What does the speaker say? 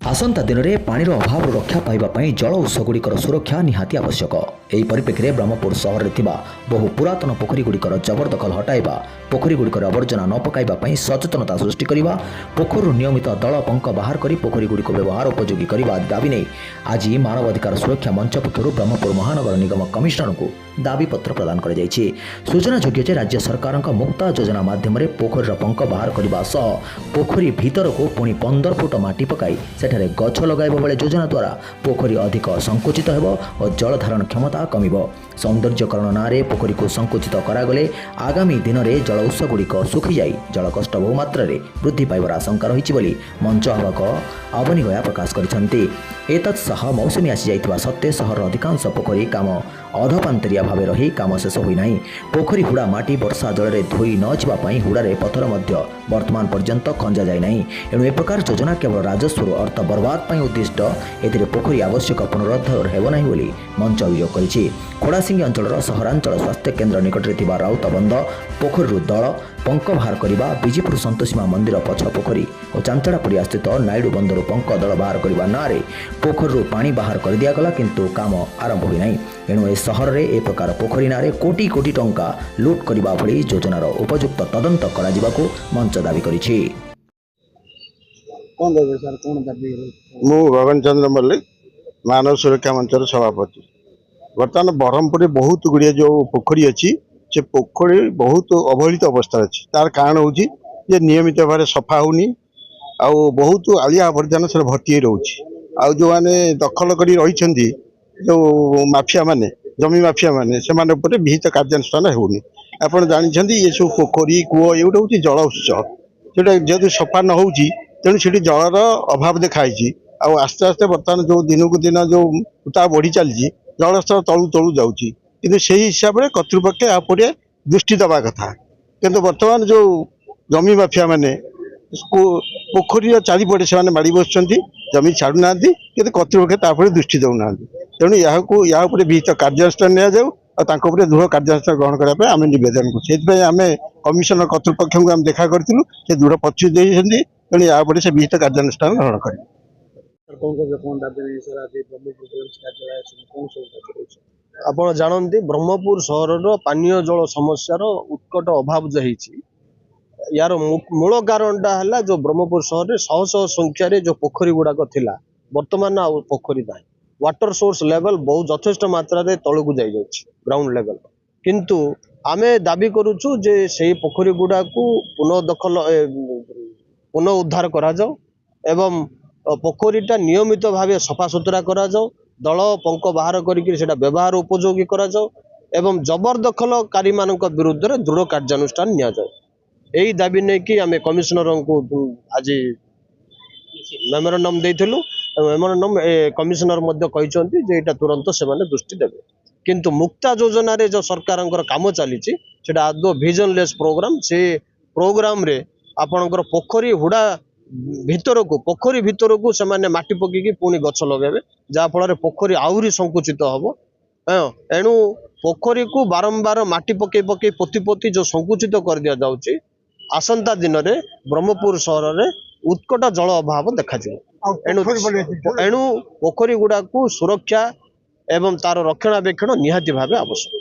ଆସନ୍ତା ଦିନରେ ପାଣିର ଅଭାବରୁ ରକ୍ଷା ପାଇବା ପାଇଁ ଜଳ ଉତ୍ସଗୁଡ଼ିକର ସୁରକ୍ଷା ନିହାତି ଆବଶ୍ୟକ। ଏହି ପରିପ୍ରେକ୍ଷୀରେ ବ୍ରହ୍ମପୁର ସହରରେ ଥିବା ବହୁ ପୁରାତନ ପୋଖରୀଗୁଡ଼ିକର ଜବରଦଖଲ ହଟାଇବା, ପୋଖରୀଗୁଡ଼ିକରେ ଆବର୍ଜନା ନ ପକାଇବା ପାଇଁ ସଚେତନତା ସୃଷ୍ଟି କରିବା, ପୋଖରୀରୁ ନିୟମିତ ଦଳ ପଙ୍କ ବାହାର କରି ପୋଖରୀଗୁଡ଼ିକୁ ବ୍ୟବହାର ଉପଯୋଗୀ କରିବା ଆଦି ଦାବି ନେଇ ଆଜି ମାନବାଧିକାର ସୁରକ୍ଷା ମଞ୍ଚ ପକ୍ଷରୁ ବ୍ରହ୍ମପୁର ମହାନଗର ନିଗମ କମିଶନରଙ୍କୁ ଦାବିପତ୍ର ପ୍ରଦାନ କରାଯାଇଛି। ସୂଚନାଯୋଗ୍ୟ ଯେ ରାଜ୍ୟ ସରକାରଙ୍କ ମୁକ୍ତା ଯୋଜନା ମାଧ୍ୟମରେ ପୋଖରୀର ପଙ୍କ ବାହାର କରିବା ସହ ପୋଖରୀ ଭିତରକୁ ପୁଣି 15 ଫୁଟ ମାଟି ପକାଇ ସେଠାରେ ଗଛ ଲଗାଇବା ବେଳେ ଯୋଜନା ଦ୍ୱାରା ପୋଖରୀ ଅଧିକ ସଙ୍କୁଚିତ ହେବ ଓ ଜଳ ଧାରଣ କ୍ଷମତା କମିବ। ସୌନ୍ଦର୍ଯ୍ୟକରଣ ନାଁରେ ପୋଖରୀକୁ ସଙ୍କୁଚିତ କରାଗଲେ ଆଗାମୀ ଦିନରେ ଜଳ ଉତ୍ସଗୁଡ଼ିକ ଶୁଖିଯାଇ ଜଳକଷ୍ଟ ବହୁମାତ୍ରାରେ ବୃଦ୍ଧି ପାଇବାର ଆଶଙ୍କା ରହିଛି ବୋଲି ମଞ୍ଚ ଆହ୍ବାକ ଅବନୀ ଗୟା ପ୍ରକାଶ କରିଛନ୍ତି। ଏତତ୍ ସହ ମୌସୁମୀ ଆସିଯାଇଥିବା ସତ୍ତ୍ୱେ ସହରର ଅଧିକାଂଶ ପୋଖରୀ କାମ ଅଧପାନ୍ତରିଆ ଭାବେ ରହି କାମ ଶେଷ ହୋଇନାହିଁ। ପୋଖରୀ ହୁଡ଼ା ମାଟି ବର୍ଷା ଜଳରେ ଧୋଇ ନ ଯିବା ପାଇଁ ହୁଡ଼ାରେ ପଥର ମଧ୍ୟ ବର୍ତ୍ତମାନ ପର୍ଯ୍ୟନ୍ତ ଖଞ୍ଜା ଯାଇନାହିଁ। ଏଣୁ ଏ ପ୍ରକାର ଯୋଜନା କେବଳ ରାଜସ୍ୱରୁ ଅର୍ଥ ବର୍ବାଦ ପାଇଁ ଉଦ୍ଦିଷ୍ଟ। ଏଥିରେ ପୋଖରୀ ଆବଶ୍ୟକ ପୁନରୁଦ୍ଧାର ହେବ ନାହିଁ ବୋଲି ମଞ୍ଚ ଅଭିଯୋଗ କରିଛି। ଖୋଡ଼ାସିଙ୍ଗି ଅଞ୍ଚଳର ସହରାଞ୍ଚଳ ସ୍ୱାସ୍ଥ୍ୟ କେନ୍ଦ୍ର ନିକଟରେ ଥିବା ରାଉତ ବନ୍ଧ ପୋଖରୀରୁ ଦଳ ପଙ୍କ ବାହାର କରିବା, ବିଜେପୁର ସନ୍ତୋଷୀମା ମନ୍ଦିର ପଛ ପୋଖରୀ ଓ ଚାଞ୍ଚଡ଼ାପଡ଼ିଆ ସ୍ଥିତ ନାଇଡୁ ବନ୍ଧରୁ ପଙ୍କ ଦଳ ବାହାର କରିବା ନାଁରେ ପୋଖରୀରୁ ପାଣି ବାହାର କରିଦିଆଗଲା, କିନ୍ତୁ କାମ ଆରମ୍ଭ ହୋଇନାହିଁ। ଏଣୁ ଏ ସହରରେ ଏ ପ୍ରକାର ପୋଖରୀ ନାଁରେ କୋଟି କୋଟି ଟଙ୍କା ଲୁଟ୍ କରିବା ଭଳି ଯୋଜନାର ଉପଯୁକ୍ତ ତଦନ୍ତ କରାଯିବାକୁ ମଞ୍ଚ ଦାବି କରିଛି। କଣ କହିବେ ସାର୍, କଣ ଦାବି ରହିଛି? ମୁଁ ଗଗନ ଚନ୍ଦ୍ର ମଲ୍ଲିକ, ମାନବ ସୁରକ୍ଷା ମଞ୍ଚର ସଭାପତି। ବର୍ତ୍ତମାନ ବ୍ରହ୍ମପୁରରେ ବହୁତ ଗୁଡ଼ିଏ ଯେଉଁ ପୋଖରୀ ଅଛି, ସେ ପୋଖରୀ ବହୁତ ଅବହେଳିତ ଅବସ୍ଥାରେ ଅଛି। ତାର କାରଣ ହେଉଛି ଯେ ନିୟମିତ ଭାବରେ ସଫା ହେଉନି ଆଉ ବହୁତ ଆଳିଆ ଆବର୍ଜନା ସେଟା ଭର୍ତ୍ତି ହେଇ ରହୁଛି। ଆଉ ଯେଉଁମାନେ ଦଖଲ କରି ରହିଛନ୍ତି, ଯେଉଁ ମାଫିଆ ମାନେ, ଜମି ମାଫିଆ ମାନେ, ସେମାନଙ୍କ ଉପରେ ବିହିତ କାର୍ଯ୍ୟାନୁଷ୍ଠାନ ହେଉନି। ଆପଣ ଜାଣିଛନ୍ତି, ଏସବୁ ପୋଖରୀ, କୂଅ, ଏଗୁଡ଼ା ହେଉଛି ଜଳ ଉତ୍ସ। ସେଟା ଯେହେତୁ ସଫା ନ ହେଉଛି, ତେଣୁ ସେଠି ଜଳର ଅଭାବ ଦେଖାହେଇଛି। ଆଉ ଆସ୍ତେ ଆସ୍ତେ ବର୍ତ୍ତମାନ ଯେଉଁ ଦିନକୁ ଦିନ ଯେଉଁ ଉତ୍ତାପ ବଢ଼ି ଚାଲିଛି, ଜଳସ୍ତର ତଳୁ ତଳୁ ଯାଉଛି। କିନ୍ତୁ ସେଇ ହିସାବରେ କର୍ତ୍ତୃପକ୍ଷ ୟା ଉପରେ ଦୃଷ୍ଟି ଦେବା କଥା। କିନ୍ତୁ ବର୍ତ୍ତମାନ ଯେଉଁ ଜମି ମାଫିଆ ମାନେ ପୋଖରୀର ଚାରିପଟେ ସେମାନେ ମାଡ଼ି ବସୁଛନ୍ତି, ଜମି ଛାଡ଼ୁନାହାନ୍ତି, କିନ୍ତୁ କର୍ତ୍ତୃପକ୍ଷ ତା ଉପରେ ଦୃଷ୍ଟି ଦେଉନାହାନ୍ତି। ତେଣୁ ଏହା ଉପରେ ବିହିତ କାର୍ଯ୍ୟାନୁଷ୍ଠାନ ନିଆଯାଉ ଆଉ ତାଙ୍କ ଉପରେ ଦୃଢ଼ କାର୍ଯ୍ୟାନୁଷ୍ଠାନ ଗ୍ରହଣ କରିବା ପାଇଁ ଆମେ ନିବେଦନ କରୁଛୁ। ସେଥିପାଇଁ ଆମେ କମିଶନର କର୍ତ୍ତୃପକ୍ଷଙ୍କୁ ଆମେ ଦେଖା କରିଥିଲୁ। ସେ ଦୃଢ଼ ପ୍ରତିଶ୍ରୁତି ଦେଇଛନ୍ତି। ତେଣୁ ଏହା ଉପରେ ସେ ବିହିତ କାର୍ଯ୍ୟାନୁଷ୍ଠାନ ଗ୍ରହଣ କରିବେ। ସାର୍, କଣ କହିବେ, କଣ ଦାବି ନେଇ ସାର୍ ଆଜି ବ୍ରହ୍ମପୁର ବିଏମସି କାର୍ଯ୍ୟାଳୟ ଆସିଛନ୍ତି? କଣ ସବୁ ଦାବି ରହିଛି? ଆପଣ ଜାଣନ୍ତି, ବ୍ରହ୍ମପୁର ସହରର ପାନୀୟ ଜଳ ସମସ୍ୟାର ଉତ୍କଟ ଅଭାବ ଯୋଉ ହେଇଛି, ୟାର ମୂଳ କାରଣଟା ହେଲା ଯୋଉ ବ୍ରହ୍ମପୁର ସହରରେ ଶହ ଶହ ସଂଖ୍ୟାରେ ଯୋଉ ପୋଖରୀ ଗୁଡାକ ଥିଲା, ବର୍ତ୍ତମାନ ଆଉ ପୋଖରୀ ନାହିଁ। ୱାଟର ସୋର୍ସ ଲେଭେଲ ବହୁତ ଯଥେଷ୍ଟ ମାତ୍ରାରେ ତଳକୁ ଯାଇଯାଇଛି, ଗ୍ରାଉଣ୍ଡ ଲେଭେଲ। କିନ୍ତୁ ଆମେ ଦାବି କରୁଛୁ ଯେ ସେଇ ପୋଖରୀ ଗୁଡାକୁ ପୁନଃ ଦଖଲ, ପୁନଃ ଉଦ୍ଧାର କରାଯାଉ ଏବଂ ପୋଖରୀଟା ନିୟମିତ ଭାବେ ସଫାସୁତୁରା କରାଯାଉ, ଦଳ ପଙ୍କ ବାହାର କରିକି ସେଇଟା ବ୍ୟବହାର ଉପଯୋଗୀ କରାଯାଉ ଏବଂ ଜବରଦଖଲକାରୀମାନଙ୍କ ବିରୁଦ୍ଧରେ ଦୃଢ଼ କାର୍ଯ୍ୟାନୁଷ୍ଠାନ ନିଆଯାଉ। ଏଇ ଦାବି ନେଇକି ଆମେ କମିଶନରଙ୍କୁ ଆଜି ମେମୋରାଣ୍ଡମ ଦେଇଥିଲୁ ଏବଂ ମେମୋରାଣ୍ଡମ କମିଶନର ମଧ୍ୟ କହିଛନ୍ତି ଯେ ଏଇଟା ତୁରନ୍ତ ସେମାନେ ଦୃଷ୍ଟି ଦେବେ। କିନ୍ତୁ ମୁକ୍ତା ଯୋଜନାରେ ଯୋଉ ସରକାରଙ୍କର କାମ ଚାଲିଛି, ସେଟା ଆଦୌ ଭିଜନଲେସ୍ ପ୍ରୋଗ୍ରାମ। ସେ ପ୍ରୋଗ୍ରାମରେ ଆପଣଙ୍କର ପୋଖରୀ ହୁଡ଼ା ଭିତରକୁ, ପୋଖରୀ ଭିତରକୁ ସେମାନେ ମାଟି ପକେଇକି ପୁଣି ଗଛ ଲଗାଇବେ, ଯାହାଫଳରେ ପୋଖରୀ ଆହୁରି ସଙ୍କୁଚିତ ହବ। ହଁ, ଏଣୁ ପୋଖରୀକୁ ବାରମ୍ବାର ମାଟି ପକେଇ ପକେଇ, ପୋତି ପୋତି ଯୋଉ ସଙ୍କୁଚିତ କରିଦିଆଯାଉଛି, ଆସନ୍ତା ଦିନରେ ବ୍ରହ୍ମପୁର ସହରରେ ଉତ୍କଟ ଜଳ ଅଭାବ ଦେଖାଯିବ। ଏଣୁ ପୋଖରୀ ଗୁଡାକୁ ସୁରକ୍ଷା ଏବଂ ତାର ରକ୍ଷଣାବେକ୍ଷଣ ନିହାତି ଭାବେ ଆବଶ୍ୟକ।